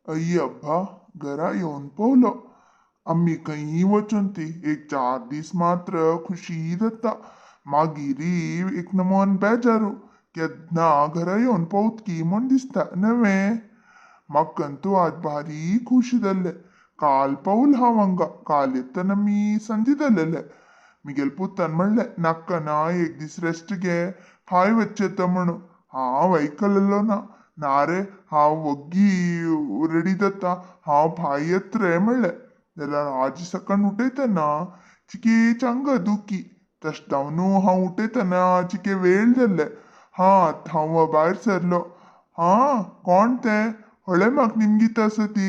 अय्य अब्बा घरा येवन पावलो. आमी खंयी वचून ती एक 4 दीस मात्र खुशी जाता, मागीर एक नमन बेजारू, केन्ना घरा येवन पावत की म्हूण दिसता नवें. म्हाका तूं आज भारी खुशी जाल्लें. काल पावल हांव हांगा. काल येतना मी सांजे जालेले. मिगेल पुतान म्हणलें, नाका ना, एक दीस रेस्ट घे, फाय वचचें म्हणून. हांव आयकलेलो ना. ना रे, हांव वग्गी रेडी जाता, हांव फाय येत रे म्हणलें. जाल्यार आजी सकाळ उठयतना चिके चांग दुखी, तशें जावन हांव उठयतना चिके वेळ जाल्ले. हा, हांव भायर सरलो. हा, कोण तें होळे म्हाका निमगीत आसा ती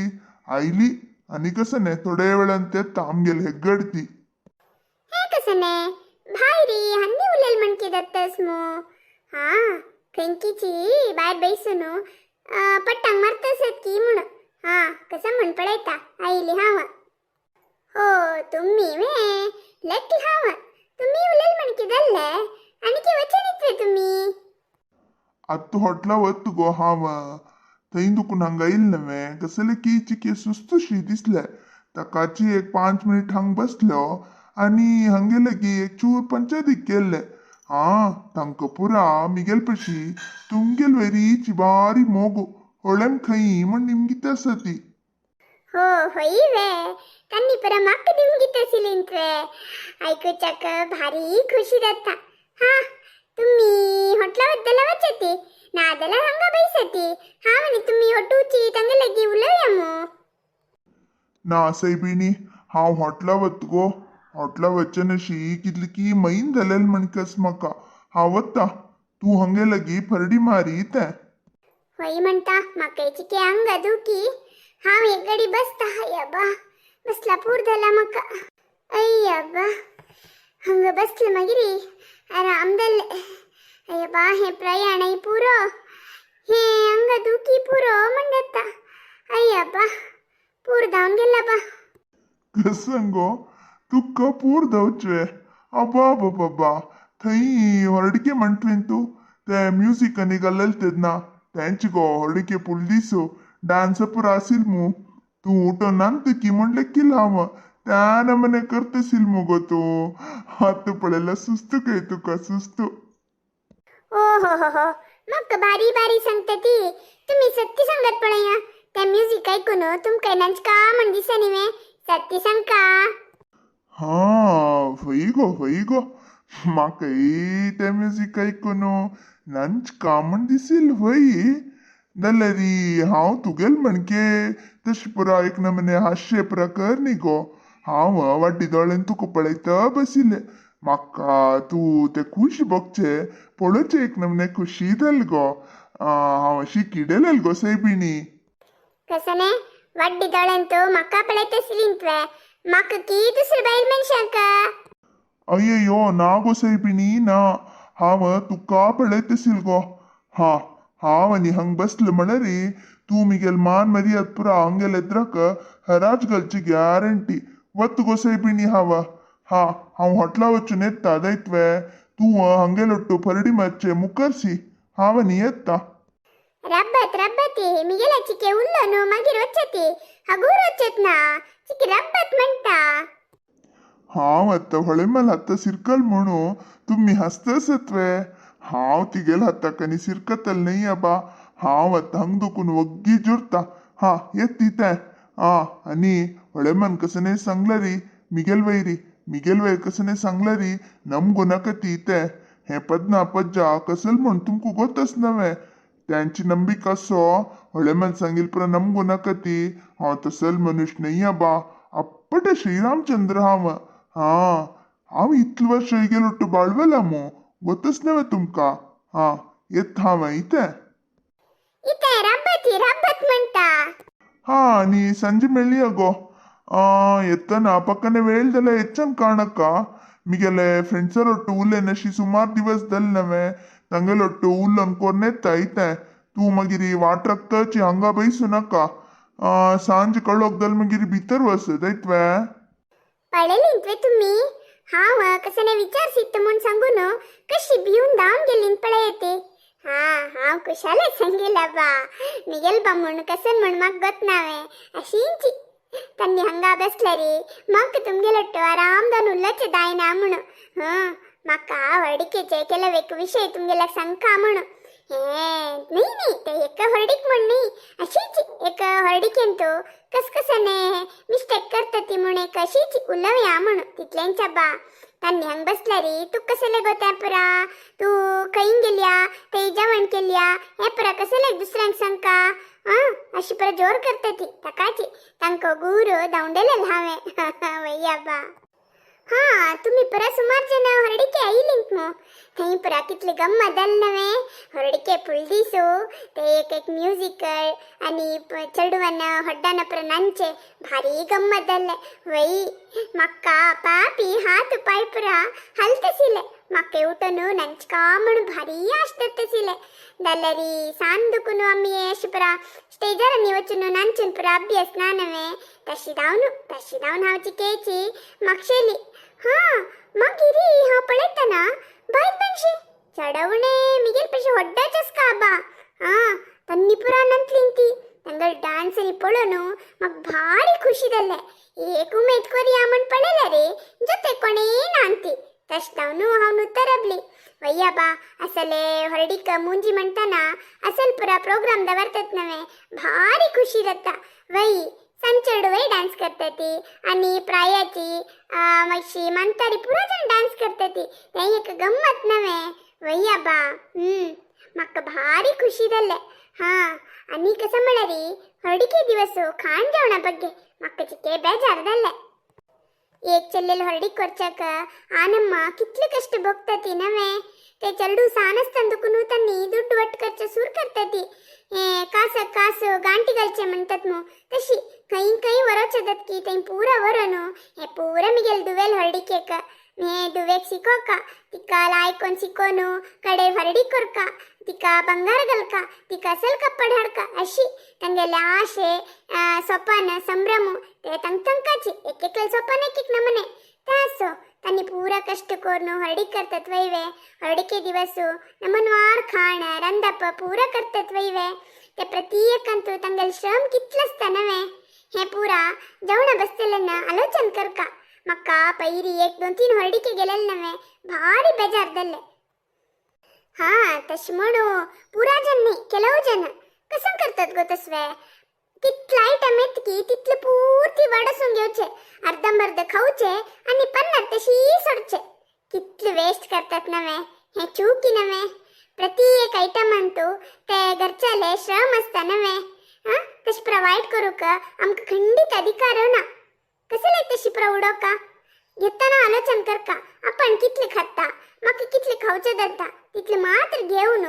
आयली. आनी कसं न्ही, थोड्या वेळान ते आमगेले हेग्गड ती. हे कसं ने भायरी हन्नी उलयल म्हणकी दत्तस मू. हा, खंयकीची भायर बैसून पट्टांग मारतसत की म्हण. हा, कसं म्हण पळयता आयली हांव. हो, तुम्ही वे लेटली हांव. तुम्ही उलयल म्हणकी जाल्ले आनी की वचनीत वे तुम्ही? आत्तां हॉटला वत गो हांव. थंय दुखून हांगा येयलें नवें, कसले की चिके सुस्तशी दिसले. ताकाची एक 5 मिनीट हांग बसलो आनी हांगे लगी एक चूर पंचायती केल्ले. हा, तांकां पुरा मिगेल पशी तुमगेल वयरीची बारी मोगू. होळेम खंय म्हण निमगीत आसा ती. हो, होई वे, तन्नी परा म्हाका निमगीत आशिल्लींत वे. आयकुच्याक भारी खुशी जाता. हा, तुम्ही हॉटला वतला वचती, नाजाल्यार हांगा बैसती. हांव आनी तुम्ही हॉटूची तांगे लगी उलोवया मू. ना सैबिणी, हांव हॉटला वत गो. हॉटला वचनशी कितली की मैन जालेल म्हणकस म्हाका. हांव वता, तूं हांगे लगी फरडी मारी तें. होय म्हणता, म्हाका चिके अंग दुखी. हांव एक घडी बसता. अय्यबा, बसला पूर जाला म्हाका. अय्यबा, हांगा बसले मागीर आराम जाल्ले. अय्यबा, हें प्रयाणय पुरो, हे अंग दुखी पुरो म्हण जाता. अय्यबा, पूर धांवन गेला बा. कसं गो, तुका पूर धांवचे? अब्बा बाबा, थंय हॉर्डिके म्हणटलें तूं, ते म्युजीक आनी घालेलें तेन्ना तेंच गो. हॉर्डिके फूल दीस डान्स पुरा आसील मू. तूं उठोन नात की म्हणलें किल हांव त्या नमने करतशील मुगो तूं. आतां पळयल्यार सुस्त काय तुका सुस्त. ओ हो हो हो, म्हाका बारी बारी सांगता ती. तुम्ही सत्य सांगत पळया, त्या म्युजीक ऐकून तुमकां नाचका म्हण दिसनी वे? सत्य सांगका. हा, फय गो, फय गो, म्हाकाय तें म्युजीक आयकून नाचका म्हण दिसील फय. जाल्यार हांव तुगेल म्हणके तशें पुरा एक नमने हांशे पुरा कर न्ही गो. हांव वाड्डी दोळ्यान तुका पळयता बशिल्लें. म्हाका तूं तें खूश भोगचें पळोवचें एक नमने खुशी जाल गो. हांव अशी किडेलेल गो सैबिणी. कसं ने, वाड्डी दोळ्यान तो म्हाका पळयता आशिल्लीं तुवें? म्हाका की दुसरे बायल मनशांक? अय्यो, ना गो सैबिणी, ना. हांव तुका पळयत आशिल गो. हा, हांव आनी हांग बसले म्हणल्यार तूं मिगेल मान मर्याद पुरा हांगेल एद्राक हराज घालची गॅरंटी. वत गो सैबिणी हांव. हा, हांव हॉटला वचून येता दायतवे. तूं हांगेल ಒಟ್ಟು फरडी मारचे मुकरसी. हांव आनी येता. रब्बत रब्बती, मिगेला चिके उल्लो न्हू, मागीर वचती. हगूर वचत ना, चिके रब्बत म्हणटा. हांव आतां होळेमल हाता सिरकल म्हणू तुमी हासतसत वे? हांव तिगेल हाताक आनी सिरकतल न्हय आबा. हांव आतां हांग दुखून वग्गी जुरता. हा, येत तें. आ, आनी होळेमन कसं नाही सांगलं री मिगेल वैरी, मिगेल वैर कसं नाही सांगलं री नमगो नाका ती तें. हें पदना पज्जा कसल म्हण तुमकां गोतच नव्हे. त्यांची नंबिका असो होळेमन सांगील पुरा नमगो नाका ती. हांव तसल मनुष्य न्हय आबा. अप्पट श्रीरामचंद्र हांव. हा, हांव इतले वर्ष गेलो टू बाळवेला मू, गोतच नव्हे तुमका. हा, येत हांव इतें. इथे रब्बती रब्बत म्हणटा. हा, आनी संಜೆ मेळया गो. येतना पक्कने वेळ जाल्यार येच्चन काणका. मिगेले फ्रेंड्सर ಒಟ್ಟು ಉಲ್ಲೇನಶಿ ಸುಮಾರು ದಿವಸ ದಲ್ನವೆ. ತಂಗೆಲೊಟ್ಟು ಉಲ್ಲನ್ ಕೊರ್ನೆತ್ತ ಐತೆ. ತೂ ಮಗಿರಿ ವಾಟ್ರಕ್ತಚಿ ಹಂಗ ಬೈಸು ನಕ್ಕ. सांजे कळोक दल मगिरी भितर वसत ऐतवे. पळयलींत वे तुम्ही, हांव कसं विचार सिद्ध म्हूण सांगून कशी भिवन धांवन गेलीं पळयते. हा हांव कुशाले सांगीला बा मिगेल बा म्हूण कसन म्हूण म्हाका गोत नावे अशींची तन्नी हंगा बसलरी म्हाका तुमगेलो आरामदान उल्लचे दायना म्हणू. हं म्हाका व्हडीकेचे ಕೆಲವು एक विषय तुमगेल्याक सांगका म्हणू. हे नाही नाही ते एका हळडीक म्हण न्ही, अशीच एक हळडीकेंतू कस कसने मिस्टेक करता ती म्हूण एक अशीच उलोवया म्हणू तितल्यांच्या बा. तन्नी हंग बसलरी तू कसले गोत्या पुरा तू खंय गेल्या ते जेवण केल्या हे पुरा कसले दुसऱ्यांक सांगका. आं अशी पुरा जोर करता ती ताकाची तांकां गुरू धांवडेलें हांवें. वయ్या बा. हा तुम्ही पुरा सुमार जण हरडिके आयलींत मू. थंय पुरा कितली गम्मत जाली नवे हरडिके फुल दिसू ते एक एक म्युजिकल आनी चेडवान हड्डान पुरा नांचे भारी गम्मत जाल्ले. वय म्हाका पापी हात पांय पुरा हालतशिले म्हाका उठून नाचका म्हूण भारी आश जाताशिले. जाल्यार सान दुखून आमी अशें पुरा स्टेजार आनी वचून नाचून पुरा अभ्यास ना नवे तशी जावन तशी जावन हांव चिकेची मागशेली. हा मागीर हांव पळयतना बायल मनशी चडवणे मिगेल पशी व्हड्डा चस्का आबा. हा तन्नी पुरा नंतलीन ती तांगेलो डान्स आनी पळोवन म्हाका भारी खुशी जालें. एक उमेद करया म्हूण पळयलें रे जोते कोणें नानती तशें जावन हांव नुतरबली. वయ్या बा असले हळडीक मुंजी म्हणटाना असल पुरा प्रोग्राम दवरतात नवे भारी खुशी जाता. वय संचेडूय डान्स करता ती आनी प्रायाची मातशी मानतारी पुरा जण डान्स करता ती तें एक गम्मत नवे. वయ్या बा. म्हाका भारी खुशी जालें. हा आनी कसं म्हळ्यार हळडीके दिवस खाण जेवणा ಬಗ್ಗೆ म्हाका चिके बेजार जालें. एक चल्लेल हळडीक करच्याक आनम्मा कितले कष्ट भोगता ती नवे ते चेडू सान आसतना तांणी दुड्ड वट करचे सूर करता ती. हे कासाक कास गांठी घालचे म्हणतात मू तशी खंय खंय वरोचे जातकी थंय पुरा व्हरून हे पुरा मिगेल दुवेल हळडीकेक हे दुवेक शिकोवका तिका लायकोन शिकोवन कडे हळडी करका तिका ಬಂಗಾರ घालका तिका असल कपडे हाडका अशी तांगेले आशे सोपान संभ्रम ते तांक तांकाची एक एकले सोपान एक एक नमने ते आसो तांणी पुरा कष्ट करून हळडी करतात वैवे. हळडीके दिवस नमनवार खाण रांदप पुरा करतात वैवे. ते प्रत्येकांतू तांगेले श्रम कितले आसता नवे हे पुरा जेवणा बसतलेना आलोचन करका. म्हाका पयरी एक दोन तीन हळडीके गेलेले नवे भारी बेजार जाल्ले. हा तशें म्हणू पुरा जण न्ही ಕೆಲವು जण कसं करतात गो तसवे तितले आयटम येतकी तितले पुर्ती वडसून घेवचे अर्दंबर्द खावचे आनी पन्नास तशी सोडचे. कितले वेस्ट करतात नवे हे चुकी नवे. प्रत्येक आयटमांतू ते घरच्याले श्रम आसता नवे. हा तशें प्रोवायड करूंक आमकां खंडीत अधिकार ना. कसले तशी पुरा उडोवका घेतना आलोचन करका आपण कितले खाता म्हाका कितले खावचे जाता तितले मात्र घेवन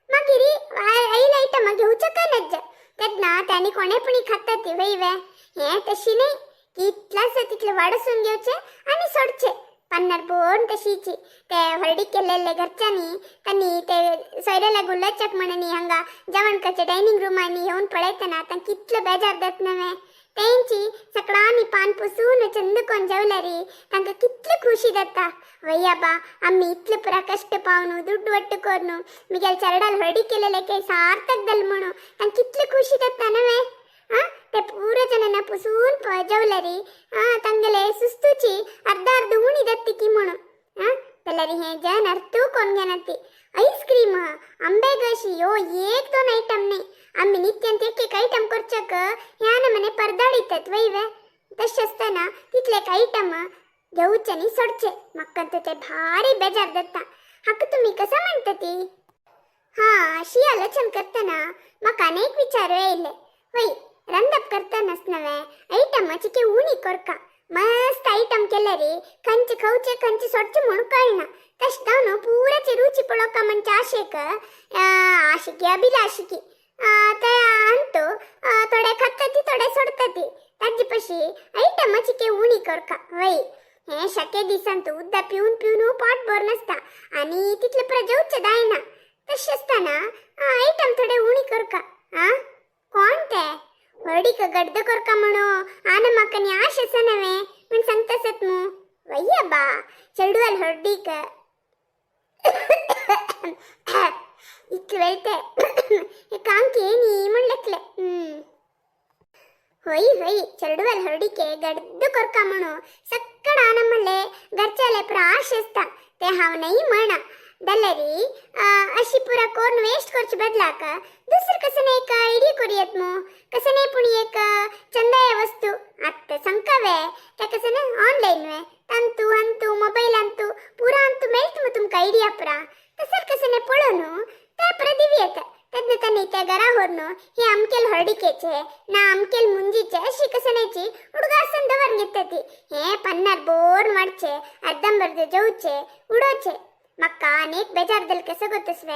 मागीर आयल आयटम घेवचे काय नज्ज तेन्ना तांणी कोणे पण खाता ती वय वे. हे तशी न्ही कितलं आसा तितले वाडसून घेवचे आनी सोडचे पन्नार बोन तशीची. ते हळडी केलेले घरच्यांनी तांणी ते सोयऱ्याला गुलाच्याक म्हणून हांगा जेवण करचे डायनिंग रुमांनी येवन पळयतना तांकां कितले बेजार जात नवे. तेंची सकडांनी पान पुसून चंद कोण जेवल्यारी तांकां कितले खुशी जाता. वయ్या बा आमी इतले पुरा कष्ट पावन दुड्ड वट्ट करून मिगेल चेरडाल हळडी केलेले काही सार्थक जालें म्हणून तांकां कितले खुशी जाता नवे. आ ते पुरा जणांना पुसून जेवल्यारी आ तांगेले सुस्तूची अर्ध अर्ध उणी जाता की म्हणून. आ जाल्यार हे जन अर्थू कोण घेना ती आईस्क्रीम आंबे कशी यो एक दोन आयटम न्ही आमी नित्यांत एक एक आयटम करच्याक ह्या नमने परदाडितात वय वे. तशें आसतना तितले एक आयटम घेवचे आनी सोडचे म्हाका तर ते भारी बेजार जाता. हाका तुमी कसं म्हणटा ती. हा अशी आलोचन करतना म्हाका अनेक विचार येयले. वय रांदप करतनाच नवे आयटमाची की उणी करका मस्त आयटम केल्यारी खंयचे खावचे खंयचे सोडचे म्हूण कळना. तशें जावन पुराची रुची पळोवका म्हणचे आशेक आशिकी अभिलाशिकी ते अंतू थोडे खाता ती थोडे सोडटा ती ताजे पशी आयटमाची की उणी करका. वय हे शके दिसांत उदक पिवन पिवन पोट भर नासता आनी तितले पुरो जेवचें जायना. तशें आसतना आयटम थोडे उणी करका. आ कोण ते व्हडीक गड्ड करका म्हणू आना म्हाका न्ही आश आसा नवे म्हण सांगता आसत मू. वయ్या बा चेडवाल हळडीक इतले वेळ ते कांके नी म्हण लेखले. होई होई चेरडुवाल हरडिके गड्द कोरका म्हणू सक्कड आनमले घरच्याले पुरा आश आसता ते हांव नाही म्हणा दल्लरी. अशी पुरा कोर्न वेस्ट करचे बदलाक दुसरं कसं नाही एक आयडिया करूयात मग कसं नाही. पुणी एक चंदाय वस्तू आत्ता संकावे त्या कसं ना ऑनलाईन वे ತಂತು ಅಂತು ಮೊಬೈಲ್ ಅಂತು ಪೂರಾ ಅಂತು मेळत मग तुमका आयडिया पुरा तसर कसं नाही पळोवन ते पुरा दिवयेत. तेन्ना तांणी ते घरा व्हरून हे आमकेल हळडिकेचे ना आमकेल मुंजीचे अशी कसं नायची उडगासन दवर घेता ती. हे पन्नार बोर मारचे, अर्धंबर्ध जेवचे, उडोवचे. म्हाका अनेक बेजार जालें. कसं गोतसवे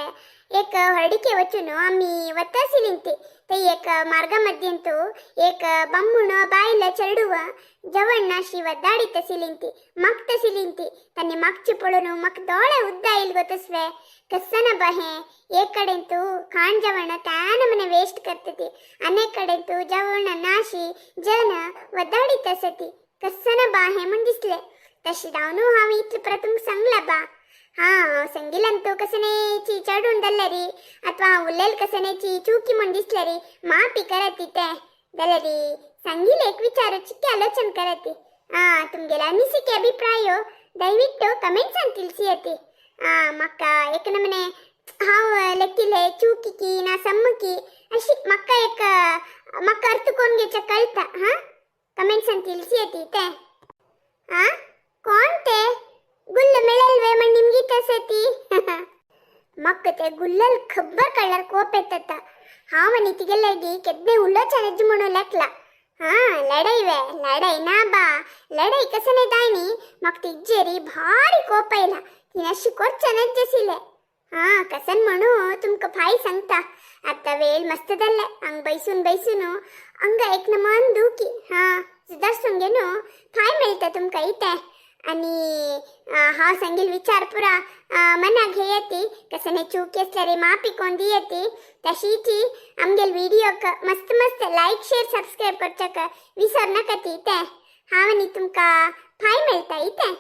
एक हळडिके वचून आमी वतासिलींती ते एक मार्गामध्यंतू एक बम्मुण बायल चेरडुव जवण अशी वद्दाडित सिलिंती मक्त सिलिंती. तन्नी मागची पळोवन म्हाका दोळे उद्दा येयल गोतसवे. कस्सನ बहे एक कडेंतू खाण जेवण त्या मने वेस्ट करतती, अनेक कडेंतू जेवण नाशी जन वद्दाडित आसती. कस्सನ बा हे म्हण दिसले. तशी जावन हांव इतलें परत तुमकां सांगला बा. ಹಾ ಸಂಗಿಲಂತೂ ಕಸನೇಚಿ ಚಡುಂಡಲ್ಲರಿ ಅಥವಾ ಉಲ್ಲೆಲ್ ಕಸನೇಚಿ ಚೂಕಿ ಮುಂಡಿಸ್ಲರಿ ಮಾಪಿ करतीते दलरी ಸಂಗಿಲ್ एक ವಿಚಾರ ಚಿಕ್ಕ ಆಲೋಚನೆ करती. ಆ तुमगेले ಅನಿಸಿಕೆ ಅಭಿಪ್ರಾಯ ದಯವಿಟ್ಟು ಕಮೆಂಟ್ಸ್ ಅಂತ ತಿಳಿಸಿಯತಿ. ಆ ಮಕ್ಕ ಏಕ ನಮನೆ हांव लेखिले चुकी ना सम्मकी अशी मक्का एक मक्का अर्थ कोण घेच्या कळता. हा कमेंट्स ಅಂತ ತಿಳಿಸಿಯತಿ ते. ಆ कोण ते गुल्ल मेळಲ್ವೇ ಮಣ್ ನಿಮ್ಗೆ ತಸತಿ ಮಕ್ಕತೆ ಗುಲ್ಲಲ್ खब्बर कळल्यार कोप येतात. हांव आनी तिगेल्यागी केदने उलोवचें नज म्हणून लेखला. हा लढाई वे लढाई ना बा लढाई कसं नाही दायनी. म्हाका तिजेरी भारी कोप आयला. तिने अशी कोरचें नज्जसिले. हा कसन म्हणू तुमका फाय सांगता. आता वेळ मस्त जाल्ले हांग बैसून बैसून अंग एक नमन दुखी. हा सुदारसून घेनु फाय मेळटा तुमकां इते. आणि हांव सांगील विचार पुरा मनाक घेयती. कसं नाही चूक असल्यारी माफी कोण दियती. तशीची आमगेल व्हिडिओक मस्त मस्त लाईक शेअर सबस्क्राईब करच्याक विसर नाका ती. ते हांव आनी तुमकां फाय मेळटा इते.